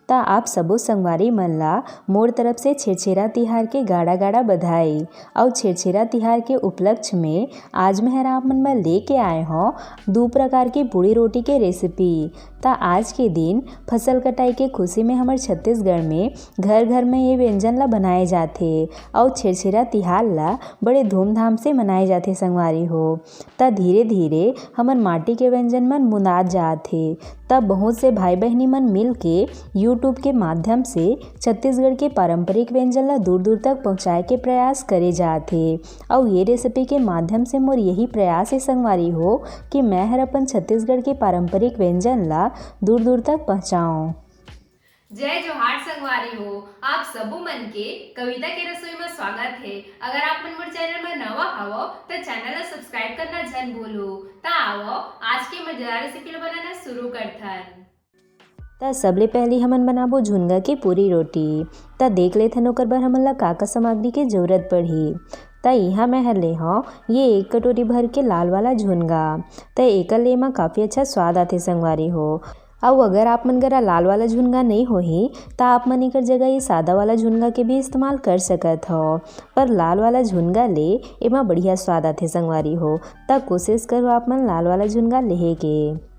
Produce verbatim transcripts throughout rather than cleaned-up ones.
त आप सबो संगवारी मन ला मोर तरफ से छेरछेरा तिहार के गाड़ा-गाड़ा बधाई। अउ छेरछेरा तिहार के उपलक्ष्य में आज मैं हर आप मन बर लेके आए हौं दू प्रकार के पूड़ी रोटी के रेसिपी। त आज के दिन फसल कटाई के खुशी में हमर छत्तीसगढ़ में घर-घर में ये व्यंजन ला बनाए जाथे। अउ छेरछेरा तिहार ला बड़े धूमधाम से मनाए जाथे संगवारी हो। त धीरे-धीरे हमर माटी के व्यंजन मन मुनात जात हे। त बहुत से भाई बहिनी मन मिल के YouTube के माध्यम से छत्तीसगढ़ के पारंपरिक व्यंजन ला दूर-दूर तक पहुंचाए के प्रयास करे जात हे। अउ ये रेसिपी के माध्यम से मोर यही प्रयास हे संगवारी हो कि मैं हर अपन छत्तीसगढ़ के पारंपरिक व्यंजन ला दूर-दूर तक पहुंचाऊं। जय जोहार संगवारी हो, आप सबो मन के कविता के रसोई में स्वागत हे। अगर आप मन मोर चैनल में नवा हवो, त चैनल ला सब्सक्राइब करना झन भूलो। त आवो, आज के मजेदार रेसिपी ला बनाना शुरू करथन। त सबले पहली हमन बनाबो झुनगा के पूरी रोटी। त देख लेथन ओकर बर हमन ला का-का सामग्री के जरूरत पड़ही। त इहाँ मैं हर ले हौं ये एक कटोरी भर के लाल वाला झुनगा। त एकर ले एमा काफ़ी अच्छा स्वाद आथे संगवारी हो। अउ अगर आप मन करा लाल वाला झुनगा नइ होही, त आप मन एकर जगह ये सादा वाला झुनगा के भी इस्तेमाल कर सकत हव। पर लाल वाला झुनगा ले एमा बढ़िया स्वाद आथे संगवारी हो। त कोशिश करो आप मन लाल वाला झुनगा लेहे के।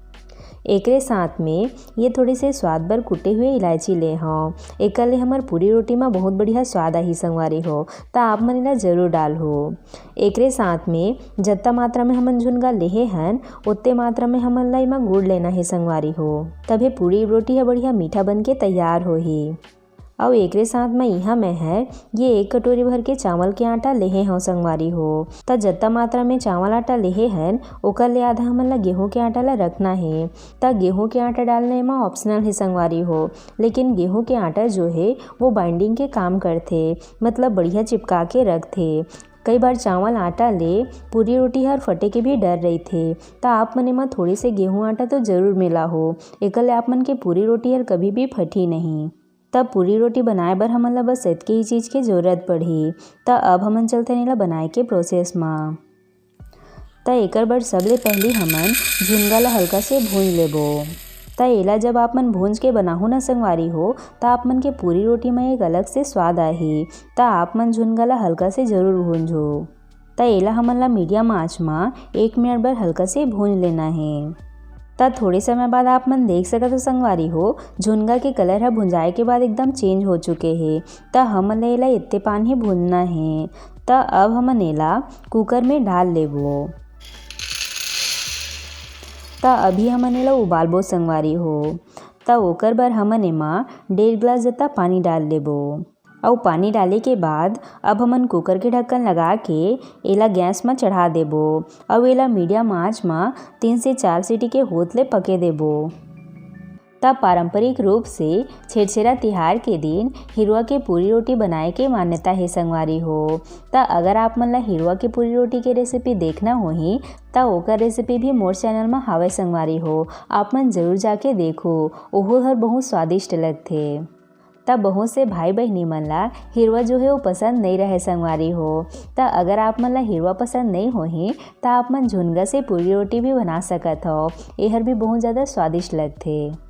एकरे साथ में ये थोड़े से स्वाद बर कुटे हुए इलायची ले हौं। एकर ले हमर पूरी रोटी म बहुत बढ़िया स्वाद आही संगवारी हो। त आप मन एला जरूर डालहू। एकरे साथ में जत्ता मात्रा में हमन झुनगा लेहे हन, ओत्ते मात्रा में हमन ला एमा गुड़ लेना हे संगवारी हो, तभे पूरी रोटी ह बढ़िया मीठा बन के तैयार होही। अउ एकरे साथ में इहाँ मैं हर ये एक कटोरी भर के चावल के आटा लेहे हौं संगवारी हो। त जत्ता मात्रा में चावल आटा लेहे हन, ओकर ले आधा हमन ला गेहूं के आटा ला रखना हे। त गेहूं के आटा डालना एमा optional हे संगवारी हो, लेकिन गेहूं के आटा जो हे वो binding के काम करथे, मतलब बढ़िया चिपका के रखथे। कई बार चावल आटा ले पूरी रोटी हर फटे के भी डर रहिथे, त आप मन एमा थोड़े से गेहूं आटा तो जरूर मिलाहू, एकर ले आप मन के पूरी रोटी हर कभी भी फटही नहीं। तब पूरी रोटी बनाए बर हमन ला बस एतके ही चीज के जरूरत पड़ही। त अब हमन चलथन एला बनाए के process म। त एकर बर सबले पहली हमन झुनगा ला हल्का से भूंज लेबो। त एला जब आप मन भूंज के बनाहू ना संगवारी हो, त आप मन के पूरी रोटी म एक अलग से स्वाद आही। त आप मन झुनगा ला हल्का से जरूर भूंजहू। त एला हमन ला medium आंच म एक मिनट बर हल्का से भूंज लेना हे। त थोड़े समय बाद आप मन देख सकत हो संगवारी हो, झुनगा के colour ह भुंजाए के बाद एकदम change हो चुके हे। त हमन ला एला एत्ते पान ही भूंजना हे। त अब हमन एला cooker में डाल लेबो। त अभी हमन एला उबालबो संगवारी हो। त ओकर बर हमन एमा डेढ़ गिलास जत्ता पानी डाल लेबो। अउ पानी डाले के बाद अब हमन cooker के ढक्कन लगा के एला गैस म चढ़ा देबो। अउ एला medium आंच म तीन से चार सीटी के होत ले पके देबो। त पारंपरिक रूप से छेरछेरा तिहार के दिन हिरवा के पूरी रोटी बनाए के मान्यता हे संगवारी हो। त अगर आप मन ला हिरवा के पूरी रोटी के रेसिपी देखना होही, त ओकर रेसिपी भी मोर चैनल म हावय संगवारी हो, आप मन जरूर जाके देखो, ओहू हर बहुत स्वादिष्ट लगथे। त बहुत से भाई बहिनी मन ला हिरवा जो हे वो पसंद नइ रहय संगवारी हो। त अगर आप मन ला हिरवा पसंद नइ होही, त आप मन झुनगा से पूरी रोटी भी बना सकत हव, एहर भी बहुत ज़्यादा स्वादिष्ट लगथे।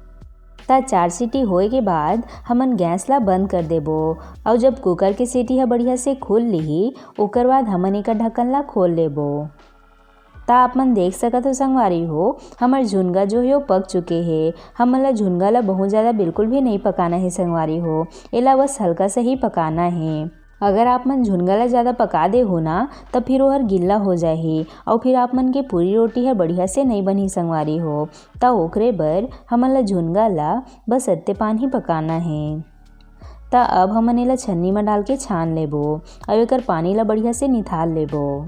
त चार सीटी होए के बाद हमन गैस ला बंद कर देबो। अउ जब cooker के सीटी ह बढ़िया से खुल लिही, ओकर बाद हमन एकर ढक्कन ला खोल लेबो। त आप मन देख सकत हो संगवारी हो, हमर झुनगा जो हे वो पक चुके हे। हमन ला झुनगा ला बहुत ज़्यादा बिल्कुल भी नइ पकाना हे संगवारी हो, एला बस हल्का सा ही पकाना हे। अगर आप मन झुनगा ला ज़्यादा पका देहू ना, त फिर ओहर गिल्ला हो जाही अउ फिर आप मन के पूरी रोटी ह बढ़िया से नइ बनही संगवारी हो। त ओकरे बर हमन ला झुनगा ला बस अत्ते पान ही पकाना हे। त अब हमन एला छन्नी म डाल के छान लेबो अउ एकर पानी ला बढ़िया से निथार लेबो।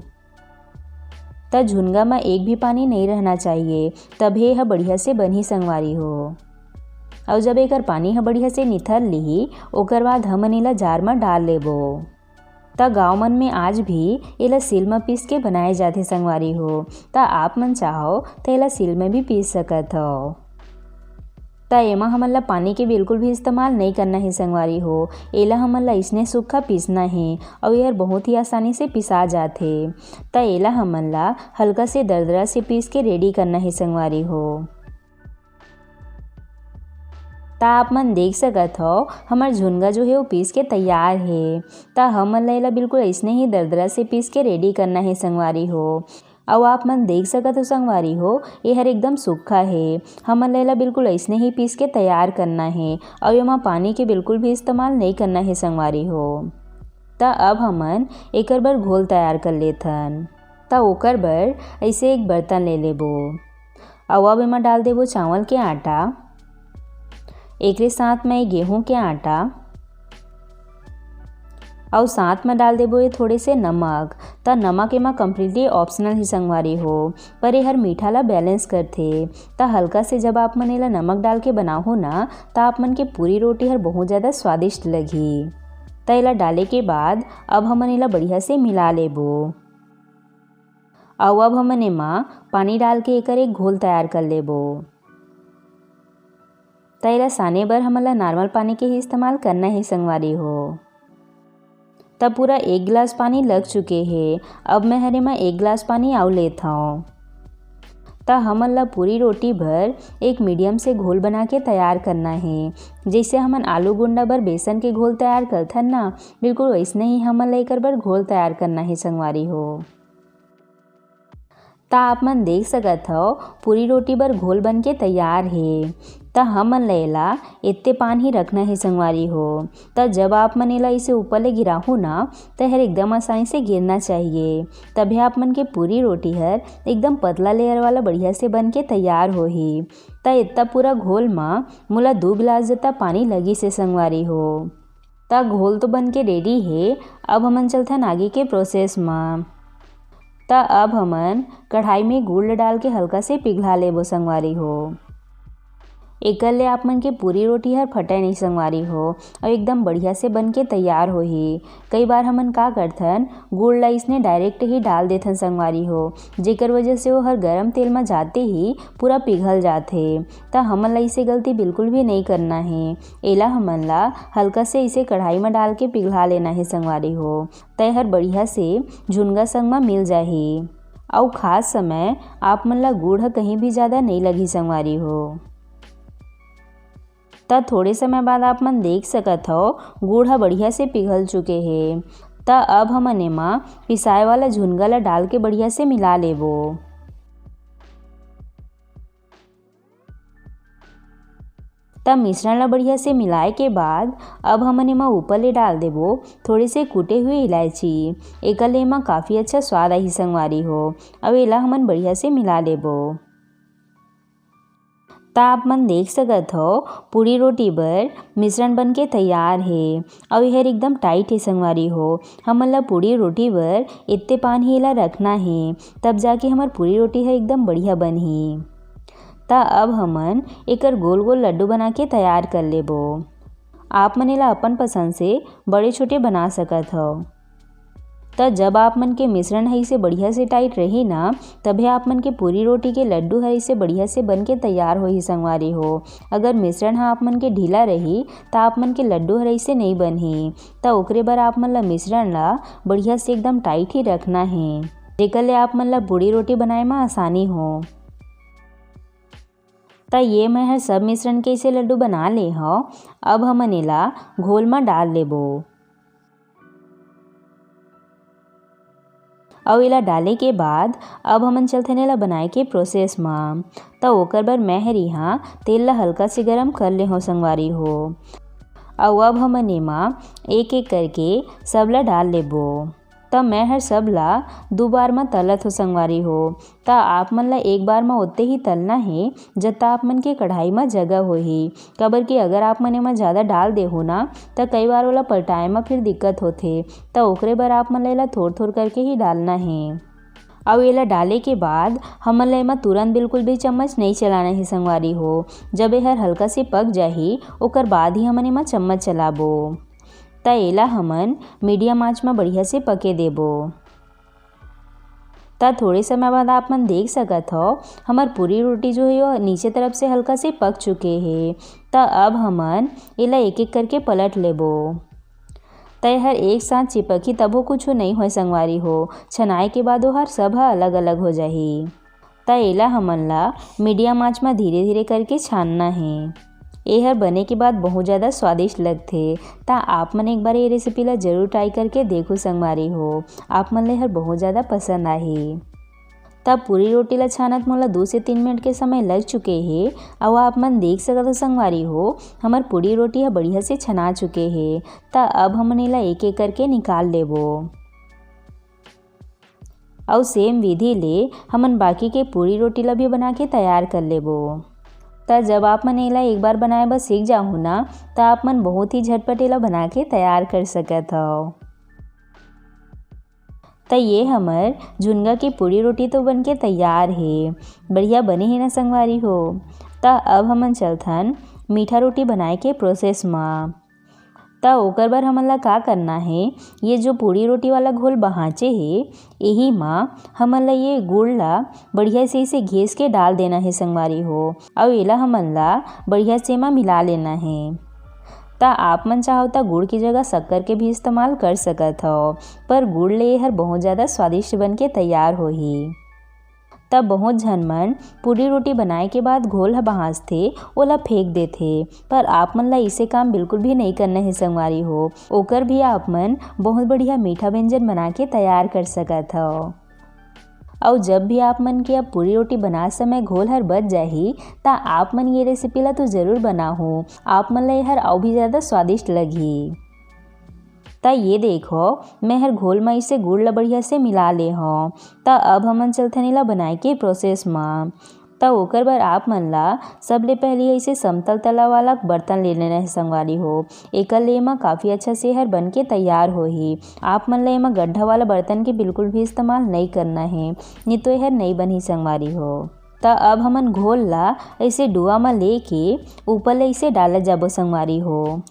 त झुनगा म एक भी पानी नइ रहना चाहिए, तभे ह बढ़िया से बनही संगवारी हो। अउ जब एकर पानी ह बढ़िया से निथर लिही, ओकर बाद हमन एला जार म डाल लेबो। त गाँव मन में आज भी एला सील म पीस के बनाए जाथे संगवारी हो। त आप मन चाहो त एला सील म भी पीस सकत हव। त एमा हमन ला पानी के बिल्कुल भी इस्तेमाल नइ करना हे संगवारी हो। एला हमन ला अइसने सूखा पीसना हे अउ एहर बहुत ही आसानी से पिसा जाथे। त एला हमन ला हल्का से दरदरा से पीस के रेडी करना हे संगवारी हो। त आप मन देख सकत हव, हमर झुनगा जो हे, वो पीस के तैयार हे। त हमन ला एला बिल्कुल अइसने ही दरदरा से पीस के ready करना हे, संगवारी हो। अउ आप मन देख सकत हो, संगवारी हो, एहर एकदम सूखा हे। हमन ला एला बिल्कुल अइसने ही पीस के तैयार करना हे, अउ एमा पानी के बिल्कुल भी इस्तेमाल नइ करना हे, संगवारी हो। त अब हमन एकर बर घोल तैयार कर लेथन। त ओकर बर अइसे एक बर्तन ले लेबो। अउ अब एमा डाल देबो चावल के आटा, एकरे साथ में गेहूं के आटा, अउ साथ में डाल देबो ये थोड़े से नमक। त नमक एमा completely optional ही, संगवारी हो, पर एहर मीठा ला balance करथे। त हल्का से जब आप मन एला नमक डाल के बनाहो ना, त आप मन के पूरी रोटी हर बहुत ज़्यादा स्वादिष्ट लगही। त एला डाले के बाद अब हमन एला बढ़िया से मिला लेबो। अउ अब हमन एमा पानी डाल के एकर एक घोल तैयार कर लेबो। त एला साने बर हमन ला normal पानी के ही इस्तेमाल करना हे, संगवारी हो। त पूरा एक गिलास पानी लग चुके हे। अब मैं हर एमा एक गिलास पानी अउ लेत हव। त हमन ला पूरी रोटी बर एक medium से घोल बना के तैयार करना हे। जइसे हमन आलू गुंडा बर बेसन के घोल तैयार करथन ना, बिल्कुल वइसने ही हमन ला एकर बर घोल तैयार करना हे, संगवारी हो। त आप मन देख सकत हव, पूरी रोटी बर घोल बन के तैयार हे। त हमन ला एला एत्ते पान ही रखना हे, संगवारी हो। त जब आप मन एला इसे ऊपर ले गिराहू ना, त एहर एकदम आसानी से गिरना चाहिए, तभे आप मन के पूरी रोटी हर एकदम पतला layer वाला बढ़िया से बन के तैयार होही। त इतना पूरा घोल म मोला दू गिलास जता पानी लगिस हे, संगवारी हो। त घोल तो बन के ready हे, अब हमन चलथन आगे के process म। त अब हमन कढ़ाई में गुड़ ल डाल के हल्का से पिघला लेबो, संगवारी हो। एकर ले आप मन के पूरी रोटी हर फटे नहीं, संगवारी हो, अउ एकदम बढ़िया से बन के तैयार होही। कई बार हमन का करथन, गुड़ ला इसने direct ही डाल देथन, संगवारी हो, जेकर वजह से वो हर गरम तेल म जाते ही पूरा पिघल जाथे। त हमन ला इसे गलती बिल्कुल भी नहीं करना हे। एला हमन ला हल्का से इसे कढ़ाई म डाल के पिघला लेना हे, संगवारी हो। त एहर बढ़िया से झुनगा संग म मिल जाही। अउ खास समय आप मन ला गुड़ ह कहीं भी ज़्यादा नहीं लगही, संगवारी हो। त थोड़े समय बाद आप मन देख सकत हव, गुड़ ह बढ़िया से पिघल चुके हे। त अब हमन एमा पिसाए वाला झुनगा ला डाल के बढ़िया से मिला लेबो। त मिश्रण ला बढ़िया से मिलाए के बाद अब हमन एमा ऊपर ले डाल देबो थोड़े से कूटे हुए इलायची। एकर ले एमा काफ़ी अच्छा स्वाद आही, संगवारी हो। अब एला हमन बढ़िया से मिला लेबो। त आप मन देख सकत हव, पूरी रोटी बर मिश्रण बन के तैयार हे। अउ एहर एकदम tight हे, संगवारी हो। हमन ला पूरी रोटी बर एत्ते पान ही एला रखना हे, तब जाके हमर पूरी रोटी ह एकदम बढ़िया बनही। त अब हमन एकर गोल गोल लड्डू बना के तैयार कर लेबो। आप मन एला अपन पसंद से बड़े छोटे बना सकत हव। त जब आप मन के मिश्रण ह इसे बढ़िया से tight रही ना, तभे आप मन के पूरी रोटी के लड्डू ह इसे बढ़िया से बन के तैयार होही, संगवारी हो। अगर मिश्रण ह आप मन के ढीला रही, त आप मन के लड्डू ह इसे नहीं बनही। त ओकरे बर आप मन ला मिश्रण ला बढ़िया से एकदम tight ही रखना हे, जेकर ले आप मन ला पूरी रोटी बनाए म आसानी हो। त ये मैं ह सब मिश्रण के इसे लड्डू बना ले हव। अब हमन एला घोल म डाल लेबो। अउ एला डाले के बाद अब हमन चलथन एला बनाए के process म। त ओकर बर मैं हर इहाँ तेल ला हल्का से गरम कर ले हव, संगवारी हो। अउ अब हमन एमा एक एक करके सब ला डाल लेबो। त मैं हर सब ला दू बार म तलत हो, संगवारी हो। त आप मन ला एक बार म ओते ही तलना हे, जत्ता आप मन के कढ़ाई म जगह होही। काबर कि अगर आप मन एमा ज़्यादा डाल देहू ना, त कई बार ओला पलटाए म फिर दिक्कत होथे। त ओकरे बर आप मन ला एला थोर-थोर करके ही डालना हे। अउ एला डाले के बाद हमन ला एमा तुरंत बिल्कुल भी चम्मच नइ चलाना हे, संगवारी हो। जब एहर हल्का से पक जाही, ओकर बाद ही हमन एमा चम्मच चलाबो। त एला हमन medium आँच म बढ़िया से पके देबो। त थोड़े समय बाद आप मन देख सकत हव, हमर पूरी रोटी जो हे, वो नीचे तरफ से हल्का से पक चुके हे। त अब हमन एला एक-एक करके पलट लेबो। त एहर एक साथ चिपकही, तभो कुछु नइ होय, संगवारी हो। छनाए के बाद ओहर सब ह अलग-अलग हो जाही। त एला हमन ला medium आँच म धीरे-धीरे करके छानना हे। एहर बने के बाद बहुत ज़्यादा स्वादिष्ट लगथे। त आप मन एक बार ये रेसिपी ला जरूर ट्राई करके देखो संगवारी हो, आप मन ला एहर बहुत ज़्यादा पसंद आही। त पूरी रोटी ला छानत मोला दो से तीन मिनट के समय लग चुके हे। अउ आप मन देख सकत हो संगवारी हो, हमर पूरी रोटी ह बढ़िया से छना चुके हे। त अब हमन एला एक एक करके निकाल लेबो। अउ सेम विधि ले हमन बाकी के पूरी रोटी ला भी बना के तैयार कर लेबो। त जब आप मन एला एक बार बनाए बर सीख जाहू ना, त आप मन बहुत ही झटपट एला बना के तैयार कर सकत हव। त ये हमर झुनगा के पूरी रोटी तो बन के तैयार हे। बढ़िया बने हे ना संगवारी हो। त अब हमन चलथन मीठा रोटी बनाए के प्रोसेस म। त ओकर बर हमन ला का करना हे, ये जो पूरी रोटी वाला घोल बहाचे हे, एही म हमन ला ये गुड़ ला बढ़िया से इसे घिस के डाल देना हे संगवारी हो, अउ एला हमन ला बढ़िया से एमा मिला लेना हे। त आप मन चाहो त गुड़ की जगह शक्कर के भी इस्तेमाल कर सकत हव, पर गुड़ ले एहर बहुत ज़्यादा स्वादिष्ट बन के तैयार होही। त बहुत झन मन पूरी रोटी बनाए के बाद घोल ह बहांचथे, ओला फेंक देथे, पर आप मन ला इसे काम बिल्कुल भी नहीं करना हे संगवारी हो। ओकर भी आप मन बहुत बढ़िया मीठा व्यंजन बना के तैयार कर सकत हव। अउ जब भी आप मन के अब पूरी रोटी बनात समय घोल हर बच जाही, त आप मन ये रेसिपी ला तो जरूर बनाहू। आप मन ला एहर अउ भी ज़्यादा स्वादिष्ट लगही। त ये देखो, मैं हर घोल म इसे गुड़ ला बढ़िया से मिला ले हव। त अब हमन चलथन एला बनाए के प्रोसेस म। त ओकर बर आप मन ला सबले पहिली ऐसे समतल तला वाला बर्तन ले लेना हे संगवारी हो। एकर ले एमा काफ़ी अच्छा से हर बन के तैयार होही। आप मन ला एमा गड्ढा वाला बर्तन के बिल्कुल भी इस्तेमाल नहीं करना हे, नहीं तो एहर नहीं बनही संगवारी हो। त अब हमन घोल ला ऐसे डुआ म लेके ऊपर ले ऐसे डालत जाबो संगवारी हो।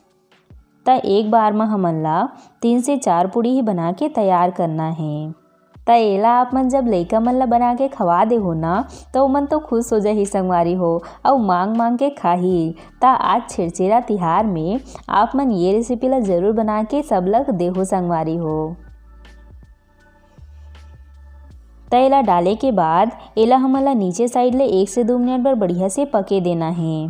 त एक बार म हमन ला तीन से चार पूड़ी ही बना के तैयार करना हे। त एला आप मन जब लइका मन ला बना के खवा देहू ना, त ओमन तो खुश हो जाही संगवारी हो, अउ मांग मांग के खाही। त आज छेरछेरा तिहार में आप मन ये रेसिपी ला जरूर बना के सब ला देहू संगवारी हो। त एला डाले के बाद एला हमन ला नीचे साइड ले एक से दो मिनट बर बढ़िया से पके देना हे।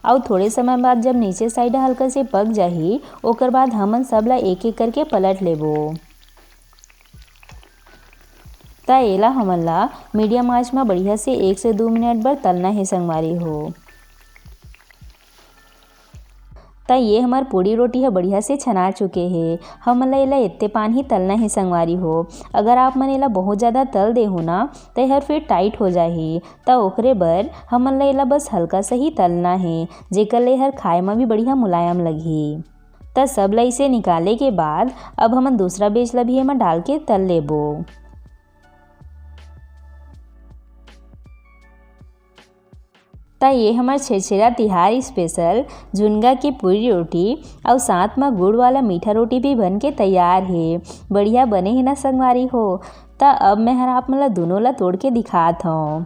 अउ थोड़े समय बाद जब नीचे साइड हल्का से पक जाही, ओकर बाद हमन सब ला एक एक करके पलट लेबो। त एला हमन ला मीडियम आंच म बढ़िया से एक से दो मिनट बर तलना हे संगवारी हो। त ये हमर पूड़ी रोटी ह बढ़िया से छना चुके हे। हमन ला एला एत्ते पान ही तलना हे संगवारी हो। अगर आप मन एला बहुत ज़्यादा तल देहू ना, त एहर फिर टाइट हो जाही। त ओकरे बर हमन ला एला बस हल्का सा ही तलना हे, जेकर ले एहर खाए म भी बढ़िया मुलायम लगही। त सब ला इसे निकाले के बाद अब हमन दूसरा बैच ला भी एमा डाल के तल लेबो। त ये हमर छेरछेरा तिहार स्पेशल झुनगा के पूरी रोटी अउ साथ म गुड़ वाला मीठा रोटी भी बन के तैयार हे। बढ़िया बने हे ना संगवारी हो। त अब मैं हर आप मन ला दोनों ला तोड़ के दिखात हव।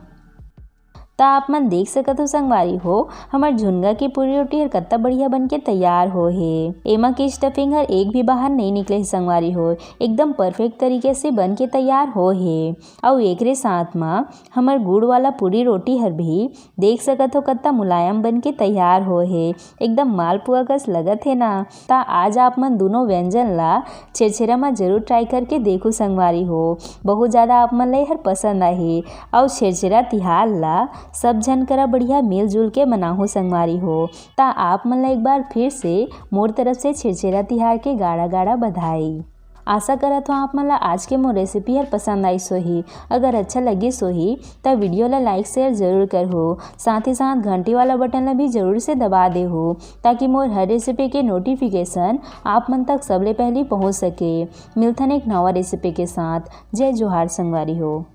त आप मन देख सकत हो संगवारी हो, हमर झुनगा के पूरी रोटी हर कत्ता बढ़िया बन के तैयार हो हे। एमा के स्टफिंग हर एक भी बाहर नहीं निकले हे संगवारी हो, एकदम परफेक्ट तरीके से बन के तैयार हो हे। अउ एकरे साथ म हमर गुड़ वाला पूरी रोटी हर भी देख सकत हो कत्ता मुलायम बन के तैयार हो हे, एकदम मालपुआ कस लगत हे ना। त आज आप मन दोनों व्यंजन ला छेरछेरा म जरूर ट्राई करके देखू संगवारी हो, बहुत ज़्यादा आप मन ला एहर पसंद आही। अउ छेरछेरा तिहार ला सब झन करा बढ़िया मिलजुल के मनाहू संगवारी हो। त आप मन ला एक बार फिर से मोर तरफ से छेरछेरा तिहार के गाड़ा गाड़ा बधाई। आशा करत हव आप मन ला आज के मोर रेसिपी हर पसंद आइस होही। अगर अच्छा लगिस होही त वीडियो ला लाइक शेयर जरूर करहू, साथ ही साथ घंटी वाला बटन ला भी जरूर से दबा देहू, ताकि मोर हर रेसिपी के नोटिफिकेशन आप मन तक सबले पहली पहुंच सके। मिलथन एक नवा रेसिपी के साथ। जय जोहार संगवारी हो।